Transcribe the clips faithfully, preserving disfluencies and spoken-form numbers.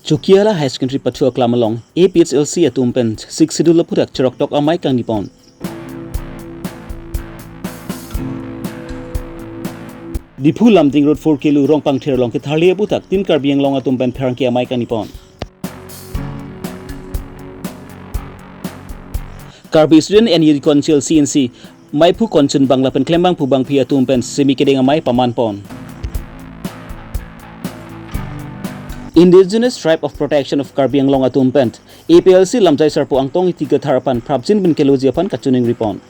Chokihola Higher Secondary pathu aklam along A P H L C atum pen Sixth Schedule aphuthak cheroktok amei kangni pon. Diphu Lumding Road four kilo Rongpangthir along ketharli aphuthak Team Karbi Anglong atum pen pherangke amei kangni pon. Karbi Student Union Council, C N C, meiphu Kanchan Bangla pen klembangphu bangpi atum pen semi kedeng amei paman pon. Indigenous Tribe of Protection of Karbi Anglong atum pen A P L C lamjai sarpo Angtong Ingti Kathar aphan prapjin pen keloji aphan kachiningri pon.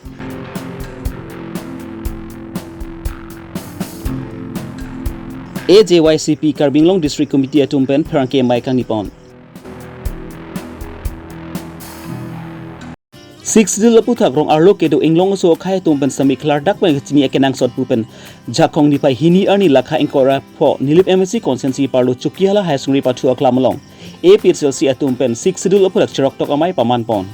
A J Y C P Karbi Anglong District Committee atum pen pherangke amei kangni pon. Sixth Schedule aphuthak rong arlo kedo inglong aso akhei atum pen semi klardak pen kachini akenangsot pu pen Jharkhong niphai hini arni lakha ingkoi ra pho Nilip M A C constituency arlo Chokihola Higher Secondary pathu aklam along A P H L C atum pen Sixth Schedule aphuthak cheroktok amei paman pon.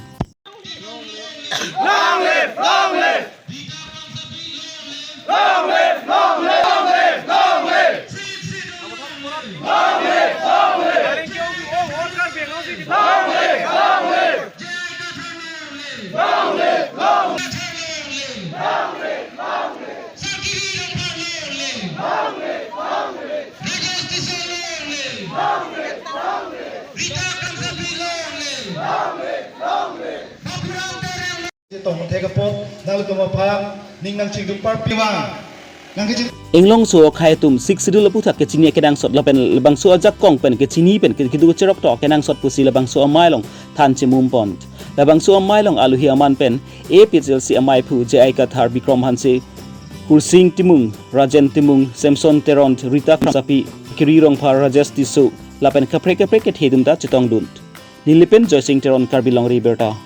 Tong thek apot nanglitum aphan ning nangchingduk parpi vang. Nangkeching Inglong aso akhei atum Sixth Schedule aphuthak kachini akenangsot lapen labangso ajakong pen kachini pen ke- kedo cheroktok akenangsot pusi labangso amei along than chimum pon. Labangso amei along aluhi aman pen A P H L C ameiphu J I Kathar, Bikram Hanse, Kursing Timung, Rajen Timung, Samson Teron, Rita Kramsapi, Kiri Rongphar, Rajesh Tisso lapen kaprek kaprek kethe atum ta chetongdun. Nilip pen Joysing Teron, Karbi Longri Abirta.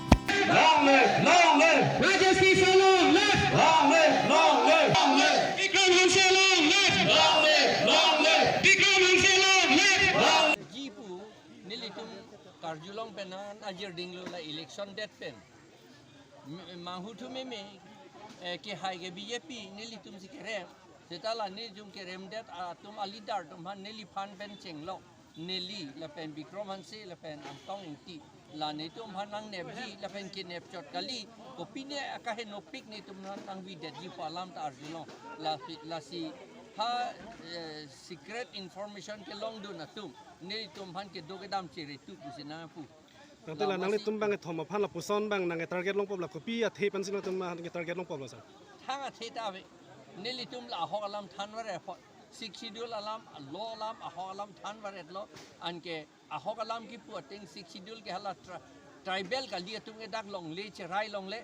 Long live, long live. Rajesh Tisso long live. Long live, long live. Long live. Bikram Hanse long live. Long live, long live. Bikram Hanse long live. Long live. Ji pu nelitum karjulong pen an ajir dinglo la election det pen. M- manghu thu meme, eh, kehai ke B J P nelitum si kerem. Seta la nelitum kerem det atum a leader atum aphan neliphan pen chenglok. Neli lapen Bikram Hanse lapen Angtong Ingti. La netum aphan nangnepji lapen kenep chot kali. Kopine akahenopik netum aphan nangvidetji pu alam ta arjulong. La, lasi ha, eh, secret information kelongdun atum netum aphan kedo kedam cheretu pusi nangpu. Tangte la Lama nanglitum si bang kethom aphan lapuson bang nang target longpop la kopi athe pensi nangtum aphan ke target longpop la sir? Thang athe ta ave. Nelitum la ahok alam thanvaret apot. Sixth Schedule alam, law alam, ahok alam thanvaretlo. Anke ahok alam kipu ateng Sixth Schedule ke hala tri- tribal kali atum ke dak longle, cherai longle,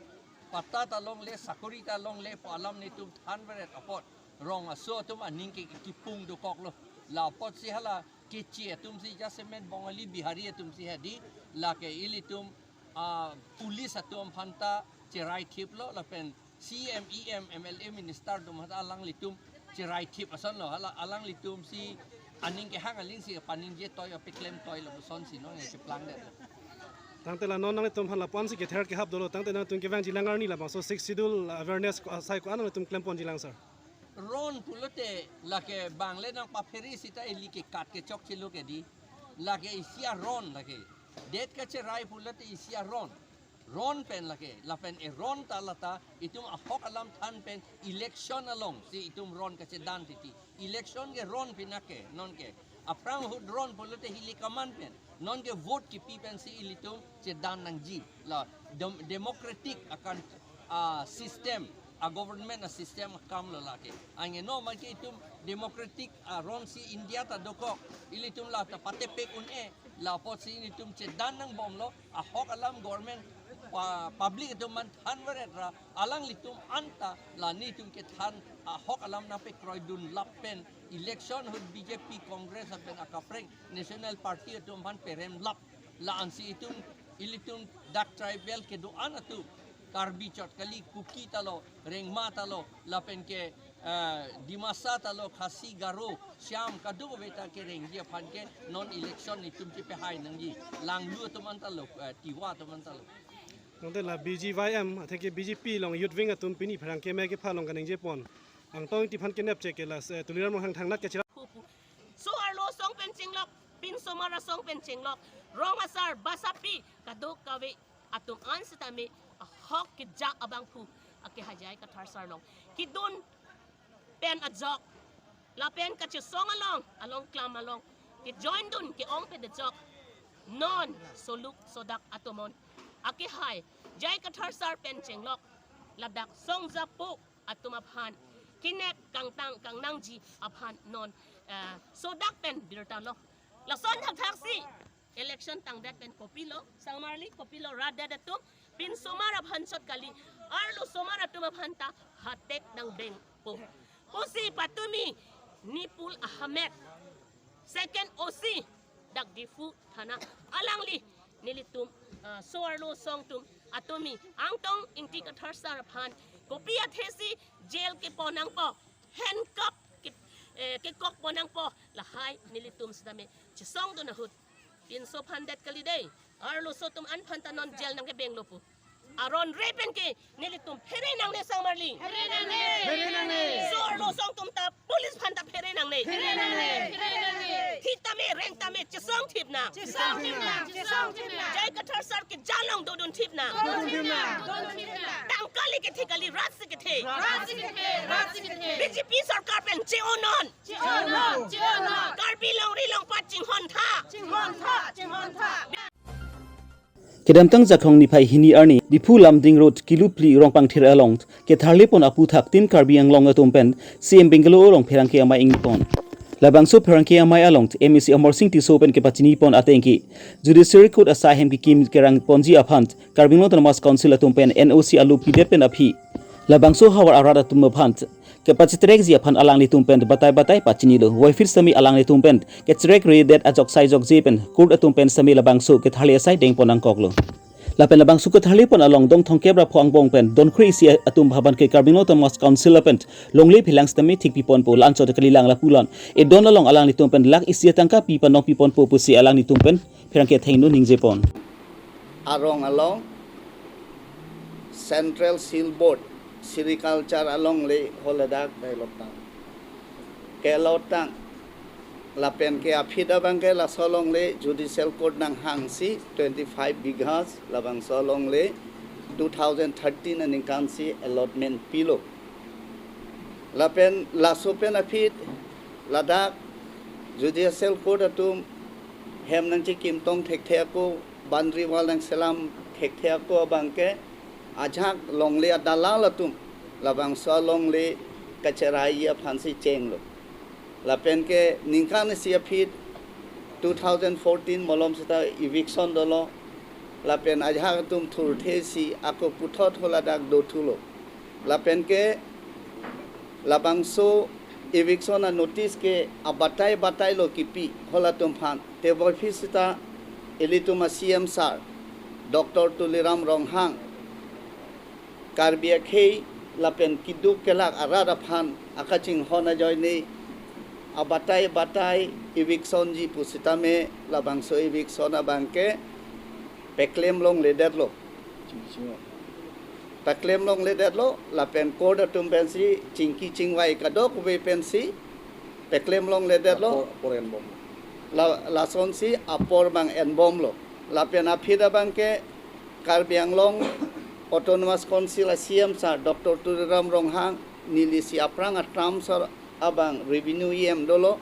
patta ta longle, sakori ta longle pu alam netum thanvaret apot. Rong aso atum aning ke kipung dokoklo. La apotsi hala keche atum si jasemet Bongali Bihari atum si hedi, lake ilitum, ah, police atum aphan ta cherai thiplo lapen C M, E M, M L A, minister atum aphan ta alanglitum cherai thip asonlo, hala alanglitum si aning kehang aling si paningje toi apeklem toi lapuson si non cheplangdetlo. Tangte la non nanglitum aphan lapu-an si kether kehap dolo, tangte nangtum kevangjilang arni labangso Sixth Schedule awareness ko- asai ko-an nangtum klemponjilang sir? Ron pulote lake bangle nangpaphere sita ili kekat kechok chelo ke di. Lake isi aron lake. Det kacherai pulote isi aron. Ron pen lake, lapen eron ta lata itum ahok alam than pen election along si itum ron kachedan titi. Election ke ron pinake, non ke. Aphrang ahut ron pulote hili kaman pen. Non ke vote kipi pensi ilitum chedan nangji. La dem- democratic akan, ah, system, a government a system akam lo lake. Anke no make itum democratic aron si India ta dokok. Ilitum la ta patepek un-e. La apotsi ilitum chedan nangbomlo. Ahok alam government pa- public atum aphan thanvaret ra alanglitum anta la netum kethan ahok alam nangpekroidun lapen election ahut B J P, Congress lapen akaprek National Party atum aphan perem lap. La ansi itum ilitum dak tribal kedo-an atum Karbi chot kali, Kuki ta lo, Rengma ta lo, lapen ke, eh, Dimasa ta lo, Khasi, Garo, Shyam, kadokave ta kerengji aphan ke non election itum chepehai nangji. Langlu atum anta lo, eh, Tiwa atum anta lo. Tangte la B G Y M atheke B J P along youth wing atum pini pherangke amei kepha along kaningje pon. Angtong Ingti aphan kenep chek ke la, eh, Tuliram Ronghang thangnat kachira. Pu pu. So arlo asong pen chinglok. Pinsomar asong pen chenglok, rong asar, basapi, kadokave atum an sitame ahok keja abangphu akehai J I Kathar sar along kedun pen ajok, lapen kachesong along, along klam along kejoin dun ke-ong pen ajok, non soluk sodak atum an akehai J I Kathar sar pen chenglok, ladak songjapo atum aphan kenep kangtang kangnangji aphan non, eh, sodak pen birta lo. Lason thakthaksi election tangdet pen kopilo, sangmarli kopilo, rat det atum, pinsomar aphan chot kali, arlosomar atum aphan ta hatek nangdengpo pusi patumi Nipul Ahmed, second O C, dak Diphu thana, alangli nelitum, ah, so-arlo song atum atumi Angtong Ingti Kathar sar aphan kopi athesi jail kepon nangpo, handcuff ke, eh, kekok pon nangpo, lahai nelitum sitame chesong dun ahut pinso aphan det kali dei, arloso atum an aphan ta non jail nangkebenglo pu. Aron re pen ke nelitum phere nangne, sangmarli. Phere nangne. Phere nangne. So-arlo song atum ta police aphan ta phere nangne. Phere nangne. Phere nangne. Thip tame, reng tame, chesong thip nang. Chesong thip nang. Chesong thip nang. J I Kathar sar keja along dodun thip nang. Dodun thip nang. Dodun thip nang. Tangka le kethe kali, rat si kethe. Rat si kethe. Rat si kethe. B J P sorkar pen che-o non. Che-o non. Che-o non. Karbi longri longpat chinghon tha. Chinghon tha. Chinghon tha. Kedamtang Jakhong niphai hini arni Diphu Lumding Road kilu phli Rongpangthir along ketharlepon aphuthak Team Karbi Anglong atum pen C M Bungalow along pherangke amei ingpon. Labangso pherangke amei along M A C Amarsing Tisso pen kepachinipon atengke Judiciary Court asai ahem kekim kerangponji aphan Karbi Anglong Autonomous Council atum pen N O C alo pidet pen aphi labangso havar arat atum aphan kepachitrekji aphan alanglitum pen batai batai pachinilo. Voiphit sitame alanglitum pen kechrekredet ajok sai jokje pen court atum pen sitame labangso ketharle asai dengpon nangkoklo. Lapen labangso ketharlepon along dong thomkep ra pho angbong pen don kre-isi atum aphan ke Karbi Anglong Autonomous Council lapen longle phelang sitame thik piponpo, la-anchot kalilang lapulan edon along alanglitum pen lakh isi atangka pi panong piponpo pusi alanglitum pen pherangke athengno ningjepon. Arong along Central Seal Board, Sericulture along le holadak kelot tang. Lapen ke aphi abang ke laso along le Judicial Court nanghangsi twenty-five bighas labangso along le two thousand thirteen aningkan si allotment pilo. Lapen laso pen aphi ladak Judicial Court atum hem nangchekimtong thekthe ako, boundary wall nangselam thekthe ako abang ke ajak longle adalal atum labangso along le kacherai aphansi chenglo. Lapen ke ningkan isi aphi two thousand fourteen malom seta eviction dolo. Lapen ajak atum thurthe si ako puthot holadak dothulo. Lapen ke labangso eviction a notice ke abatai batai lo kipi halatum aphan. Te voiphit seta ilitum a C M sir, Doctor Tuliram Ronghang, Karbi akhei lapen keduk kelak arat aphan akachinghon ajoine abatai batai eviction ji pusitame labangso eviction abang ke paklem longledetlo. Paklem longledetlo, lapen court atum pensi chingki chingvai kadokave pensi paklem longledetlo. Apor, apor enbom. La, lasonsi apor abang enbomlo. Lapen aphi abang ke Karbi Anglong Autonomous Council a C M sir Doctor Tuliram Ronghang nelisi aphrang a term sir abang revenue E M dolo.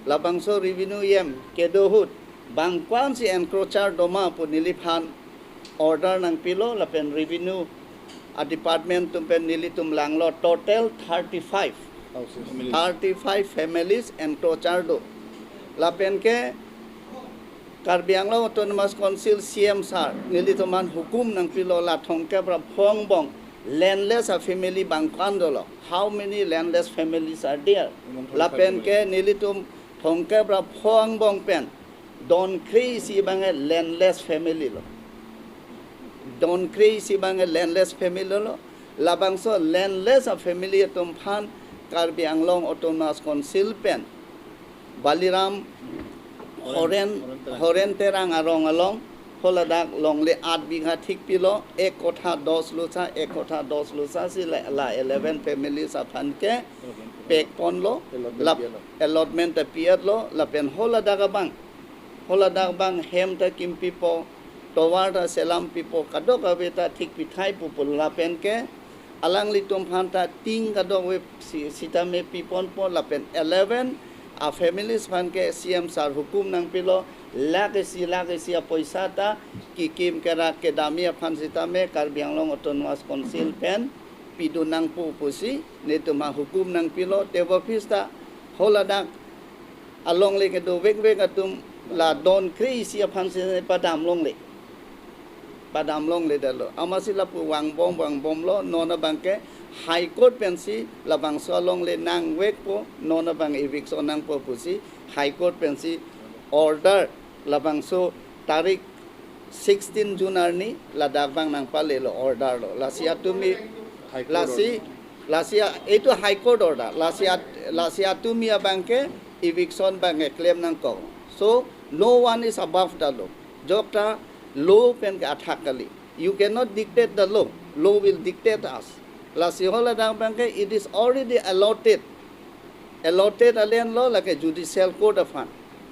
Labangso revenue E M kedo ahut bang ko-ansi encroacher doma pu neliphan order nangpilo, lapen revenue a department atum pen nelitum langlo, total thirty-five. Houses. Thirty-five families encroacher do. Lapen ke Karbi Anglong Autonomous Council C M sir nelitum aphan hukum nangpilo, la thomkep ra pho angbong landless a family bang ko-an dolo. How many landless families are there? Among thirty-five. Lapen ke nelitum thomkep ra pho angbong pen don kre-isi abang ke landless family lo. Don kre-isi abang ke landless family lo. Labangso landless a family atum aphan Karbi Anglong Autonomous Council pen Baliram Horen, Horen Terang. Horen Terang arong along holadak longle aat bigha thik pilo, ek kotha dos lusa, ek kotha dos lusa si la, la eleven families aphan ke pekponlo, allotment lap, pi-etlo. Allotment ta pi-etlo, lapen holadak abang Holadak bang hem ta kimpipo, tovar ta selampipo, kadokave ta thik pithai pupo lapen ke alanglitum aphan ta ting kadokave si-, sitame piponpo lapen eleven a families aphan ke C M sir hukum nangpilo, lakh isi lakh isi apoisa ta kikim kerak kedamji aphan sitame Karbi Anglong Autonomous Council pen pidun nangpo pusi netum aphan hukum nangpilo, tebor phista holadak alongle kedovekvek atum la don kre isi aphan si padam longle. Padam longledetlo. Amatsi lapu vangbom vangbomlo, non abang ke High Court pensi labangso alongle nangvekpo, non abang eviction nangpo pusi High Court pensi order labangso tarik sixteen June arni ladak bang nangpalelo order lo. Lasi atumi, High Court lasi, order. Lasi a-, itu High Court order. Lasi at-, lasi atumi abang ke eviction bang ke klem nangkok. So, no one is above the law. Jokta law pen ke athak kali. You cannot dictate the law. Law will dictate us. Lasi holadak bang ke, it is already allotted. Allotted a land lo lake judicial court aphan.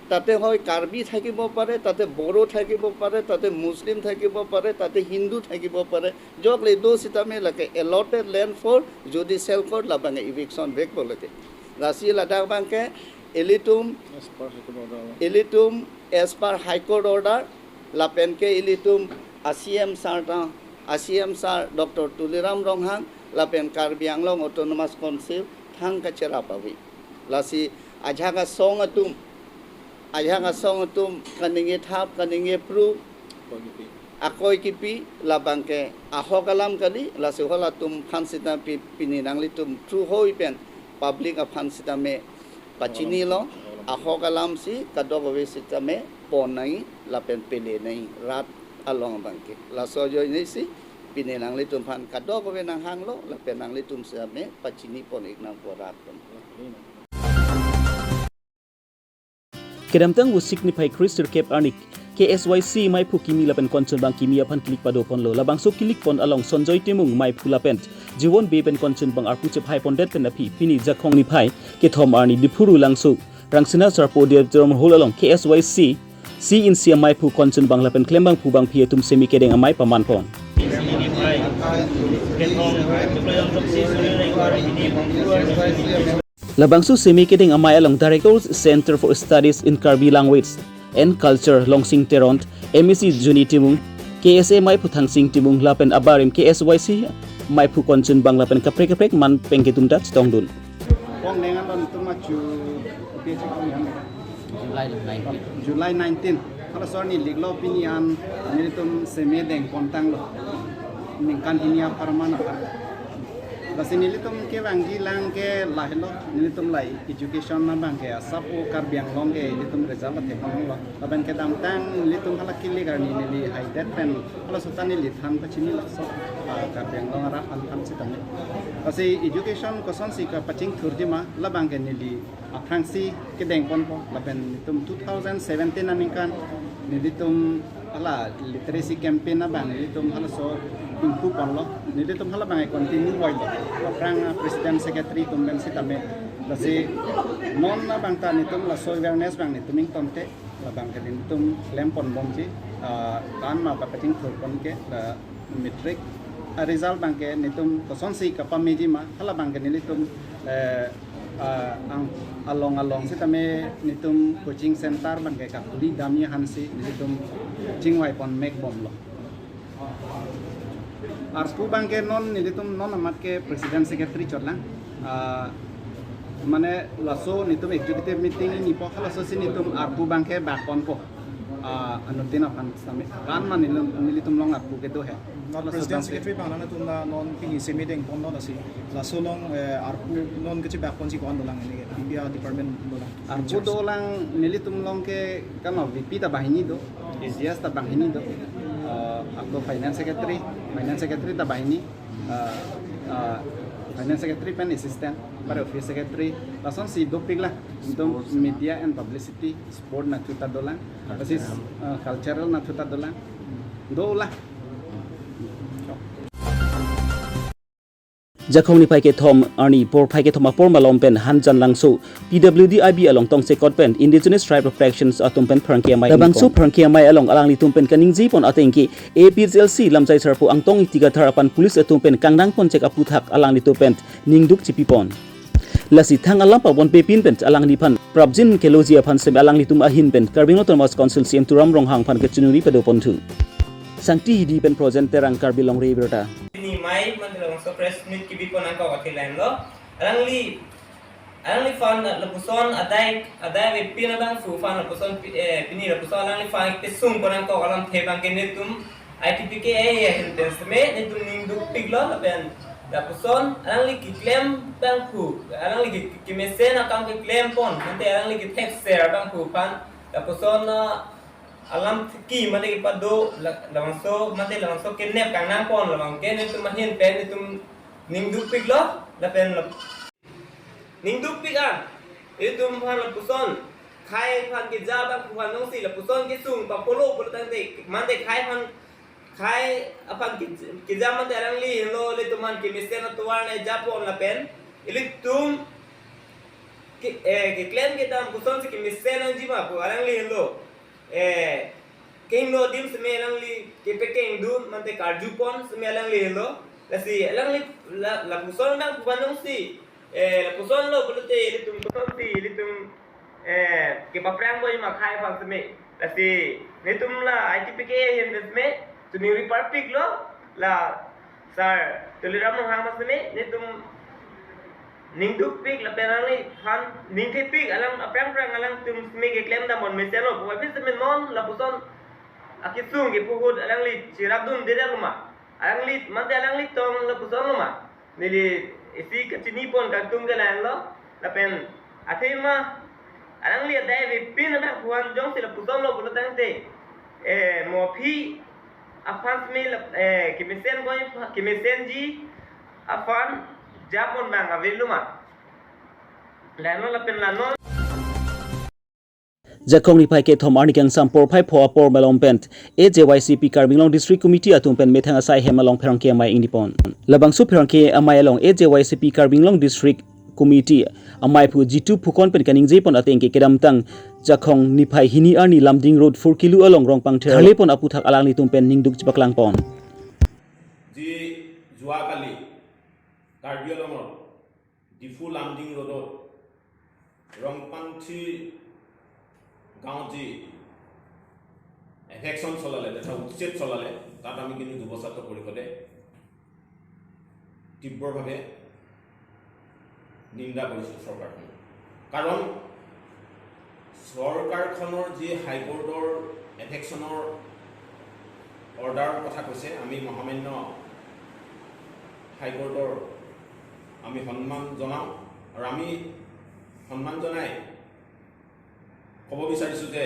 Tate hoi Karbi thakibo pare, tate Boro thakibo pare, tate Muslim thakibo pare, tate Hindu thakibo pare. Jokle do sitame lake allotted land for judicial court labang eviction vekpo lake. Lasi ladak bang ke ilitum, as per High Court order. Ilitum as per High Court order, lapen ke ilitum a C M sir ta, a C M sir Doctor Tuliram Ronghang, lapen Karbi Anglong Autonomous Council thang kacherap ave. Lasi ajak asong atum, ajak asong atum kaningje thap, kaningje phru, akoi kipi, labang ke ahok alam kali, lasi halatum aphan sita pi-, pini nanglitum through hoi pen public aphan sitame pachinilo, ahok alam si kadokave sitame pon nangji lapen pele nangji rat along abang ke. Laso ajoine si pini nanglitum aphan kadokave nanghanglo lapen nanglitum sitame pachinipon ik nangpo rat pon. Kedamtang Vosik niphai kre sirkep arni K S Y C maiphu kimi lapen konchun bang kimi aphan kilik padoponlo. Labangso kilikpon along Sanjoy Timung maiphu lapen Jiwon Bey pen konchun bang arpu chephaipondet pen aphi pini Jakhong niphai kethom arni Diphu Rulangso Rangsina Sarpo Auditorium Hall along K S Y C C in C maiphu konchun bang lapen klembangphu bangpi atum semi kedeng amei pamanpon. Labangso semi kedeng amei along Director Center for Studies in Karbi Language and Culture Longsing Teron, M A C Juni Timung, K S A maiphu Thangsing Timung lapen abarim K S Y C maiphu konchun bang lapen kaprek kaprek man pengke atum ta chetongdun. Kong nengan don tum achu July nineteen. July nineteen. Halaso arni liklo pini an nelitum semi dengpontanglo. Ningkan hini apharman aphan. Lasi nelitum kevangji lang ke lahelo, nelitum la education abang ke asap o Karbi Anglong ke nelitum result athek lo. Lapen kedamtang nelitum hala kilik arni neli haidet pen halaso ta neli than pachini laso, ah, Karbi Anglong arat aphan than sitame. Lasi education kosonsi kapachingthurji ma labang ke neli aphrangsi kedengponpo lapen nelitum two thousand seventeen aningkan nelitum hala literacy campaign abang nelitum halaso ingpuponlo, nelitum halabang continue voilo. Aphrang, ah, president secretary atum pen sitame. Lasi non abang ta nelitum laso awareness abang nelitum ingtonte labang ke nelitum klemponbomji, ah, kan ma kapachingthurpon ke la matric, ah, result abang ke nelitum kosonsi kapameji ma halabang ke nelitum, eh, ah, ang along along sitame nelitum coaching center abang ke kakhuli damji aphansi nelitum chingvaipon mekbomlo. Arpu abang ke non nelitum non amat ke president secretary chotlang. Ah, mane laso nelitum executive meeting ingnipo halaso si nelitum arpu abang ke bakponpo. Ah, anuttin aphan sitame. Kan ma nelitum, nelitum along arpu kedo he. Non halaso president abang ke secretary abang nangtum la non pini semi dengponlo lasi. Laso along, eh, arpu non kachebakponji ko-an dolang ini ke. P P R department dolang. Arpu dolang nelitum along ke kan V P ta banghini do, A G S ta banghini do, eh, ako finance secretary, finance secretary ta banghini, eh, eh, finance secretary pen assistant, para office secretary, lasonsi dopik la, nelitum media and publicity, sport nathu ta dolang, basis, eh, cultural nathu ta dolang, dolang. Jakhong niphai kethom arni porphai kethom apor malom pen Hanjan Langso P W D I B along tongsekot pen Indigenous Tribe of Actions atum pen pherangke amei labangso ingpon. Pherangke amei along alanglitum pen kaningjepon atengke A P H L C lamjai sarpo Angtong Ingti Kathar aphan police atum pen kangnangponchek aputhak alanglitum pen ningduk chipipon. Lasi thang alam pabonpepin pen alangliphan prapjin keloji aphan seme alanglitum ahin pen Karbi Anglong Autonomous Council C E M Tuliram Ronghang aphan kachiningri padoponthu. Sangti Hidi pen Projen Terang, Karbi Longri Abirta. Pini amei mate labangso press meet kebipon nangkok athe lahenlo. Alangli, alangliphan lapuson adai, adai avepin abangphu aphan lapuson pi-, eh, pini lapuson alangliphan kesungpon nangkok alamthe abangke netum I T P K ahin pen seme netum ningdukpiklo lapen lapuson alangli keklem abangphu, alangli ke, kemesen akam keklempon, mate alangli kethekser abangphu aphan lapuson, ah, alam thiki mate kepado la-, labangso mate labangso kenep kangnangpon labangke netum ahin pen netum ningdukpiklo lapen lap-, ningdukpik an, itum aphan lapuson khei aphan keja abangphu aphan jongsi lapuson kesung papolo pulo tangte mate khei aphan, khei aphan ke-, keja mate alangli henlo, ilitum aphan kemesen atovar ne japon lapen ilitum ke, eh, keklem kedam kosonsi kemesen nangji ma pu alangli henlo. Eh, kehingno adim seme alangli kepekengdun mate karjupon seme alangli henlo. Lasi alangli la, lapuson abangphu aphan jongsi, eh, lapusonlo pulote ilitum kosonsi ilitum, eh, kepaphrang boi ma khei aphan seme. Lasi netum la I T P K ahin pen seme chiningri parpiklo la Sir Tuliram Ronghang aphan seme netum ningdukpik lapen alangliphan ningthepik alang aphrang aphrang alangtum seme keklem damnon mesenlo pu aphi seme non lapuson akesung kepu ahut alangli chirapdunde detlo ma? Alangli mate alangli tong lapusonlo ma? Neli isi kachinipon kangtung ke lahenlo. Lapen athema alangli adai avepin abangphu aphan jongsi lapusonlo pulo tangte, eh, mo aphi aphan seme lap-, eh, kemesen boi, kemesenji aphan japon abang avelo ma? Lahenlo lapen la non. Jakhong niphai kethom arni kangsam porphai pho apor malom pen A J Y C P Karbi Anglong District Committee atum pen methang asai hem along pherangke amei ingnipon. Labangso pherangke amei along A J Y C P Karbi Anglong District Committee ameiphu Jitu Phukon pen kaningjepon atengke kedamtang Jakhong niphai hini arni Lumding Road four kilo along rong pangther tharlepon aputhak alanglitum pen ningduk chepaklangpon. যি যোৱাকালি কাৰ্বি আংলঙৰ ডিফু লামডিং ৰোডত ৰংপাংথি গাঁৱত যি এভেকশ্যন চলালে তথা উচ্ছেদ চলালে, তাত আমি কিন্তু যুৱ ছাত্ৰ পৰিষদে তীব্ৰভাৱে নিন্দা কৰিছোঁ চৰকাৰখনক। কাৰণ চৰকাৰখনৰ যি হাইকোৰ্টৰ এভেকশ্যনৰ অৰ্ডাৰৰ কথা কৈছে, আমি মহামান্য হাইকোৰ্টৰ আমি সন্মান জনাওঁ আৰু আমি সন্মান জনাই ক'ব বিচাৰিছোঁ যে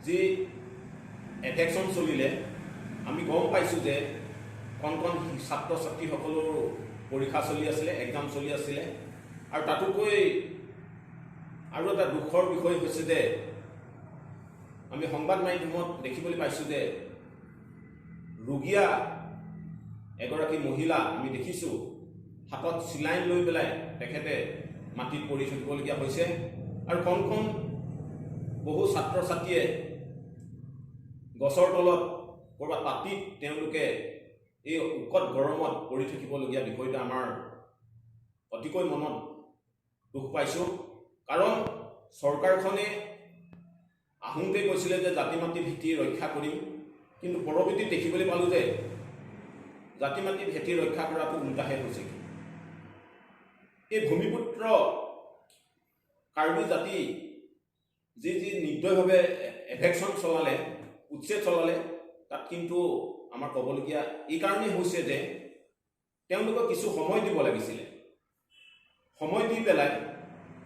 যি এভেকশ্যন চলিলে আমি গম পাইছোঁ যে কণ কণ ছাত্ৰ ছাত্ৰীসকলৰো পৰীক্ষা চলি আছিলে, এক্সাম চলি আছিলে। আৰু তাতোকৈ আৰু এটা দুখৰ বিষয় হৈছে যে আমি সংবাদ মাধ্যমত দেখিবলৈ পাইছোঁ যে ৰোগীয়া এগৰাকী মহিলা আমি দেখিছোঁ হাতত চিলাইন লৈ পেলাই তেখেতে মাটিত পৰি থাকিবলগীয়া হৈছে। আৰু কণ কণ বহু ছাত্ৰ ছাত্ৰীয়ে গছৰ তলত ক'ৰবাত পাতিত তেওঁলোকে এই উকত গৰমত পৰি থাকিবলগীয়া বিষয়টো আমাৰ অতিকৈ মনত দুখ পাইছোঁ। কাৰণ চৰকাৰখনে আহোঁতে কৈছিলে যে জাতি মাটি ভেটি ৰক্ষা কৰিম, কিন্তু পৰৱৰ্তীত দেখিবলৈ পালোঁ যে জাতি মাটি ভেটি ৰক্ষা কৰাটো ওলোটাহে হৈছে। এই ভূমিপুত্ৰ কাৰ্বি জাতি যি যি নিৰ্দয়ভাৱে এভেকশ্যন চলালে, উচ্ছেদ চলালে, তাত কিন্তু আমাৰ ক'বলগীয়া এই কাৰণেই হৈছে যে তেওঁলোকক কিছু সময় দিব লাগিছিলে। সময় দি পেলাই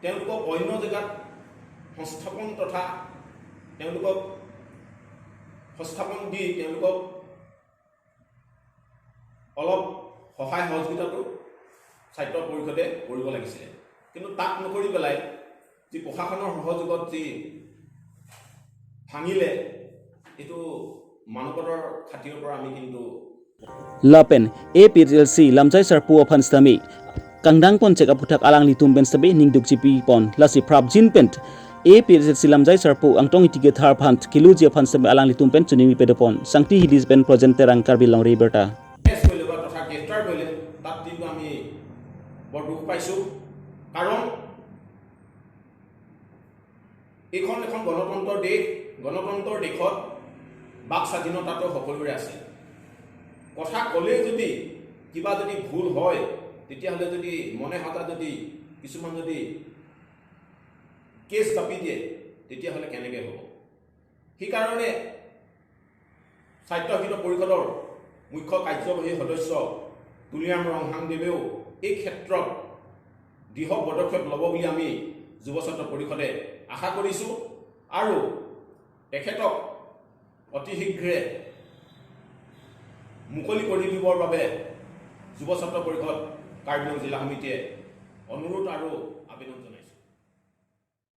তেওঁলোকক অন্য জেগাত সংস্থাপন তথা তেওঁলোকক সংস্থাপন দি তেওঁলোকক অলপ সহায় সহযোগিতাটো ছাত্ৰ পৰিষদে কৰিব লাগিছিলে। কিন্তু তাক নকৰি পেলাই যি প্ৰশাসনৰ সহযোগত যি ভাঙিলে, এইটো মানৱতাৰ খাতিৰৰ পৰা আমি কিন্তু Lapen A P H L C lamjai sarpo aphan sitame kangdang ponchek aputhak alanglitum pen sitame ningduk chipipon, lasi prapjin pen A P H L C lamjai sarpo Angtong Ingti Kathar aphan keluji aphan sitame alanglitum pen choningri padopon. Sangti Hills pen Projen Terang, Karbi Longri Abirta. এছ কৰিলে বা তথা গ্ৰেপ্তাৰ কৰিলে, তাত কিন্তু আমি বৰ দুখ পাইছোঁ। কাৰণ এইখন এখন গণতন্ত্ৰৰ দেশ। গণতন্ত্ৰৰ দেশত বাক স্বাধীনতাটো সকলোৰে আছে। কথা ক'লেই যদি কিবা যদি ভুল হয়, তেতিয়াহ'লে যদি মনে সজা যদি কিছুমান যদি কেছ জাপি দিয়ে, তেতিয়াহ'লে কেনেকৈ হ'ব? সেইকাৰণে স্বায়ত্তশাসিত পৰিষদৰ মুখ্য কাৰ্যবাহী সদস্য তুলিৰাম ৰংহাংদেৱেও এই ক্ষেত্ৰত দৃঢ় পদক্ষেপ ল'ব বুলি আমি যুৱ ছাত্ৰ পৰিষদে আশা কৰিছোঁ আৰু তেখেতক অতি শীঘ্ৰে মুকলি কৰি দিবৰ বাবে যুৱ ছাত্ৰ পৰিষদ কাৰ্বি আংলং জিলা সমিতিয়ে অনুৰোধ আৰু আবেদন জনাইছে।